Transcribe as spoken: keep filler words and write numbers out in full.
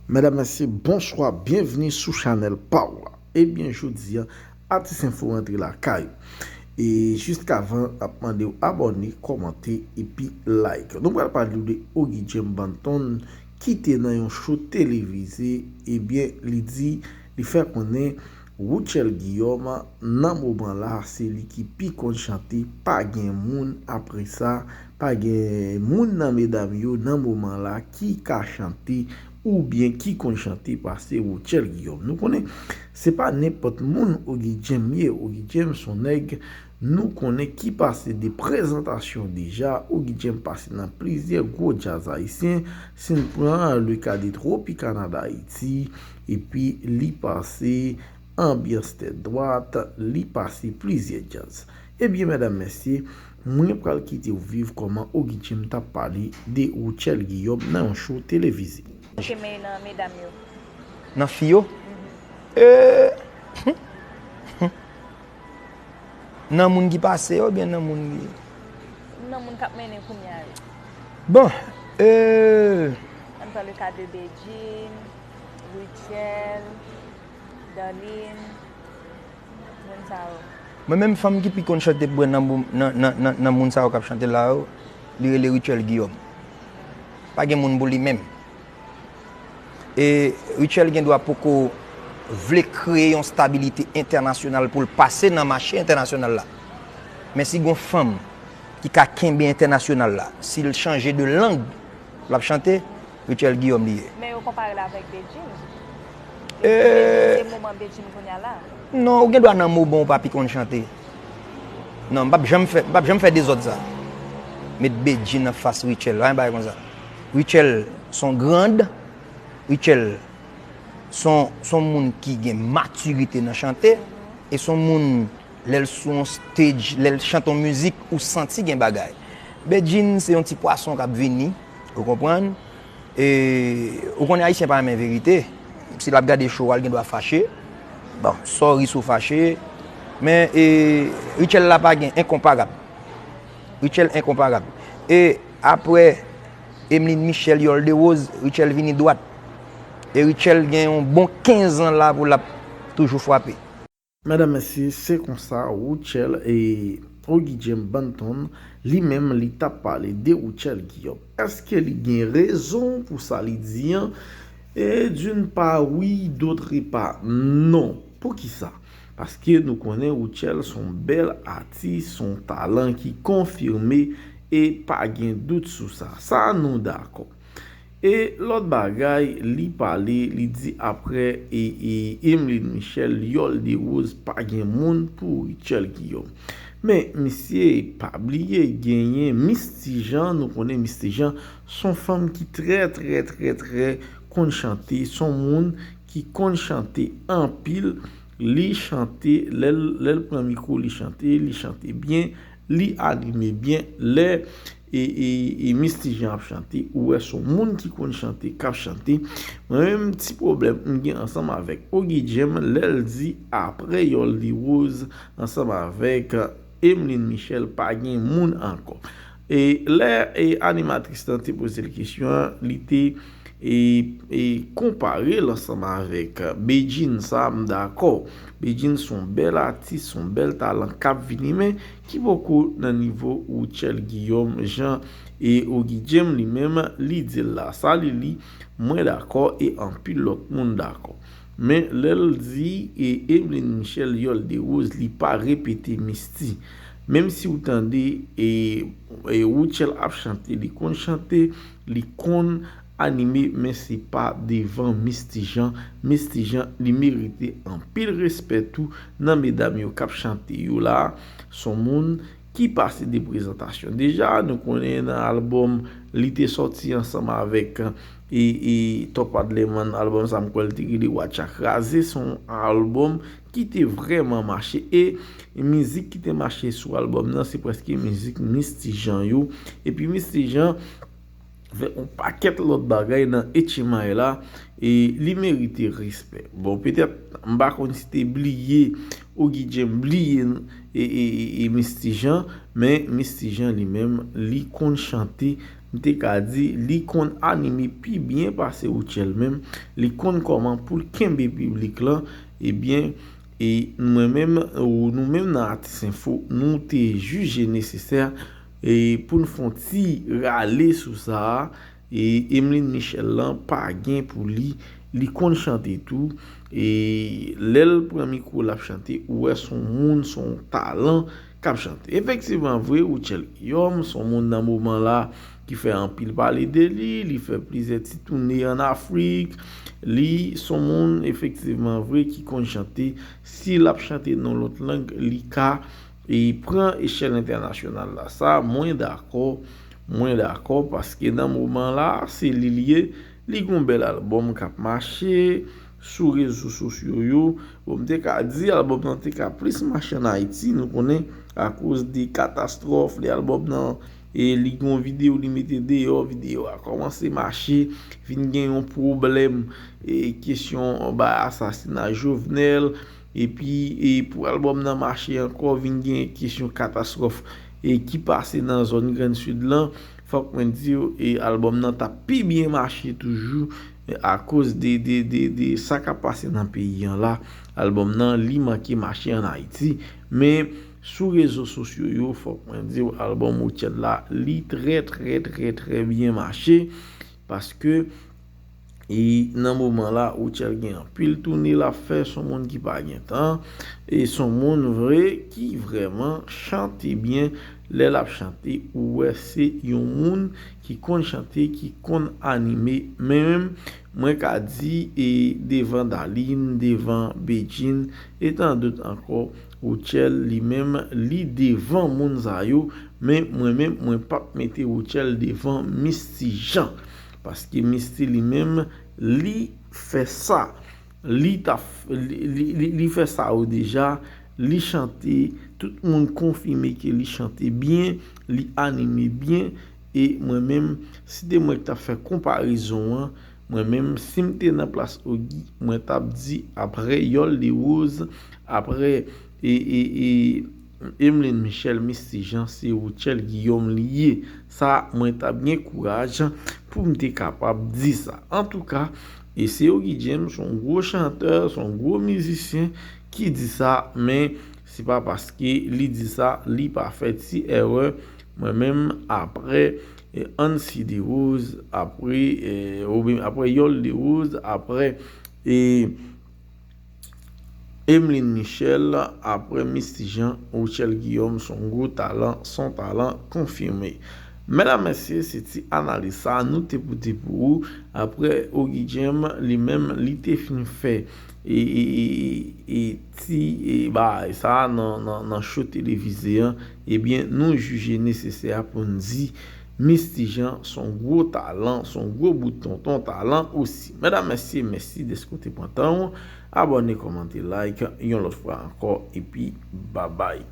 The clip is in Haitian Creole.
Medam, mesye, bonswa, byenvni sou chanèl pa w la. Ebyen, jodi a, Atis Enfo rantre lakay ou. E jiskavan, n ap mande w abòne, kòmante, epi like. Nou pral pale w de Oguy Jam Banton ki te nan yon show televize. Ebyen, li di, li fè konnen Rutshelle Guillaume, nan moman la, se li ki pi konn chante, pa gen moun apre sa, pa gen moun nan medam yo nan moman la ki ka chante oubyen ki konn chante pase Rutshelle Guillaume. Nou konnen se pa nenpòt moun Oguy Jam ye. Oguy Jam se yon nèg nou konnen ki pase de prezantasyon deja. Oguy Jam pase nan plizyè gwo djaz ayisyen. Si n pran le ka de Tropicana D'Haïti, epi li pase Anbyans Tèt Dwat, li pase plizyè djaz. Ebyen, medam, mesye, mwen pral kite w viv kòman Oguy Jam t ap pale de Rutshelle Guillaume nan yon show televize. Te men nan medam yo. Nan fi yo? Mhm. Euh, nan moun ki pase yo, oubyen nan moun ki Nan moun k ap mennen kounye a yo. Bon, euh, Ann pran le ka de Bedjine, Rutshelle, Darline, moun sa yo. Mwen menm, fanm ki pi konn chante pou mwen nan, nan, nan, nan, nan moun sa yo k ap chante la yo, li rele Rutshelle Guillaume. Pa gen moun pou li menm. E Rutshelle gen dwa poko vle kreye yon stabilite entènasyonal pou l pase nan mache entènasyonal la. Men si gon fanm ki ka kenbe entènasyonal la, si l chanje de lang l ap chante, Rutshelle Guillaume li ye. Men yo konpare l avèk Bedjine. E Bedjine, se moman Bedjine kounye a la. Non, ou gen dwa nan moman ou pa pi konn chante. Non, m p ap janm fè, m p ap janm fè dezòd sa. Met Bedjine anfas Rutshelle, pa gen bagay konsa. Rutshelle se yon grand, Rutshelle se yon, se yon moun ki gen matirite nan chante, e se yon moun, lè l sou yon stage, lè l chante yon mizik, ou santi gen bagay. Bedjine se yon ti pwason k ap vini, ou konprann? E, ou konnen Ayisyen pa renmen verite. Si l ap gade show a, l gen dwa fache. Bon, sorry si w fache. Men, e, Rutshelle la pa gen, enkonparab. Rutshelle enkonparab. E apre Emeline Michel, Yol Derose, Rutshelle vini dwat. E Rutshelle gen yon bon kenz an la pou l ap toujou frape. Medam, mesye, se konsa Rutshelle e Oguy Jam Banton, li menm, li t ap pale de Rutshelle Guillaume. Èske li gen rezon pou sa li di an? E d'une part, oui, d'autre part, non. Poukisa? Paske nou konnen Rutshelle se yon bèl atis, se yon talan ki konfime e pa gen dout sou sa. Sa, nou dakò. E lòt bagay, li pale, li di apre e, e Emeline Michel, Yol Derose, pa gen moun pou Rutshelle Guillaume. Men, misye, pa bliye, genyen Misty Jean, nou konnen Misty Jean, se yon fanm ki trè, trè, trè, trè konn chante, se yon moun ki konn chante anpil, li chante, lè l, lè l pran mikwo, li chante, li chante byen, li anime byen, lè e, e, e Misty Jean ap chante, ou wè se yon moun ki konn chante, k ap chante. Mwen menm, ti pwoblèm m gen ansanm avèk Oguy Jam, lè l di apre Yol Derose ansanm avèk Emeline Michel, pa gen moun ankò. E lè, e, animatris lan te poze l kesyon an, li te, e, e, konpare l ansanm avèk Bedjine, sa m dakò. Bedjine se yon bèl atis, se yon bèl talan k ap vini, men ki poko nan nivo Rutshelle Guillaume, jan e Oguy Jam li menm li di l la. Sa li li, mwen dakò e anpil lòt moun dakò. Men lè l di e Emeline Michel, Yol Derose, li pa repete Misty. Menm si w tande e, e Rutshelle ap chante, li konn chante, li konn anime, men se pa devan Misty Jean. Misty Jean, li merite anpil respè tou nan medam yo k ap chante yo la. Se yon moun ki pase de prezantasyon. Deja, nou konnen nan albòm li te sòti ansanm avèk e, e Top Adlerman, albòm sa m kwè l te rele Watcha Kraze, se yon albòm ki te vrèman mache. E mizik ki te mache sou albòm nan, se prèske mizik Misty Jean yo. Epi Misty Jean fè yon pakèt lòt bagay nan H M I la, e li merite respè. Bon, petèt, m pa konn si te bliye Oguy Jam bliye e, e, e, e Misty Jean, men Misty Jean li menm, li konn chante m te ka di, li konn anime pi byen pase Rutshelle menm. Li konn kòman pou l kenbe piblik lan. Ebyen, e mwen menm, ou nou menm nan Artis Info, nou te jije nesesè e pou n fè yon ti rale sou sa a. E Emeline Michel lan pa gen pou li. Li konn chante tou. E lè l pran mikwo, l ap chante, ou wè s on moun, s on talan k ap chante. Efektivman vre, Rutshelle Guillaume s on moun nan moman la ki fè anpil pale de li, li fè plizyè ti toune ann Afrik. Li s on moun, efektivman vre, ki konn chante. Si l ap chante nan lòt lang, li ka e pran echèl entènasyonal la. Sa, mwen dakò, mwen dakò, paske nan moman la, se li l ye, li gon bèl albòm k ap mache sou rezo sosyo yo. Bon, m te ka di albòm nan te ka plis mache ann Ayiti, nou konnen, akoz de katastwòf, de albòm nan, e li gon videyo li mete deyò, videyo a kòmanse mache, vin gen yon pwoblèm, e kesyon ba asasina Jovenel, epi e pou albòm nan mache ankò, vin gen kesyon katastwòf e ki pase nan zòn Grann Sid lan. Fòk mwen di w, e albòm nan t ap pi byen mache toujou, e akoz de, de, de, de sa k ap pase nan peyi an la. Albòm nan, li manke mache ann Ayiti. Men, sou rezo sosyo yo, fòk mwen di w, albòm Rutshelle la, li trè, trè, trè, trè byen mache. Paske, e nan moman la, Rutshelle gen anpil toune l ap fè, s on moun ki pa gen tan. E s on moun vre ki vrèman chante byen. Lè l ap chante, ou wè se yon moun ki konn chante, ki konn anime. Men menm, mwen ka di, e devan Darline, devan Bedjine, e tandòt ankò, Rutshelle, li menm, li devan moun sa yo. Men mwen menm, mwen p ap mete Rutshelle devan Misty Jean. Paske Misty li menm, li fè sa. Li ta f-, li, li, li, li fè sa yo deja. Li chante, tout moun konfime ke li chante byen, li anime byen. E mwen menm, si te mwen ki t ap fè konparezon an, mwen menm, si m te nan plas Ogi, mwen t ap di, apre Yol Derose, apre e, e, e, Emeline Michel, Misty Jean, se Rutshelle Guillaume li ye. Sa, mwen t ap gen kouraj pou m te kapab di sa. Antouka, e se Ogi James, s on gwo chantè, s on gwo mizisyen ki di sa, men se pa paske li di sa, li pa fè ti erè. Mwen menm, apre, e, Ancy Derose, apre, e, oubyen apre Yol Derose, apre, e, Emeline Michel, apre Misty Jean, Rutshelle Guillaume, s on gwo talan, s on talan konfime. Medam, mesye, se ti analiz sa nou te pote pou ou. Apre Ogi James, li menm, li te fin fè e, e, e, e ti, e, bagay sa nan, nan, nan show televize an, ebyen, nou jije nesesè pou n di Misty Jean s on gwo talan, s on gwo bout tonton talan osi. Medam, mesye, mèsi dèske w te pran tan w. Abòne, kòmante, like, yon lòt fwa ankò, epi babay.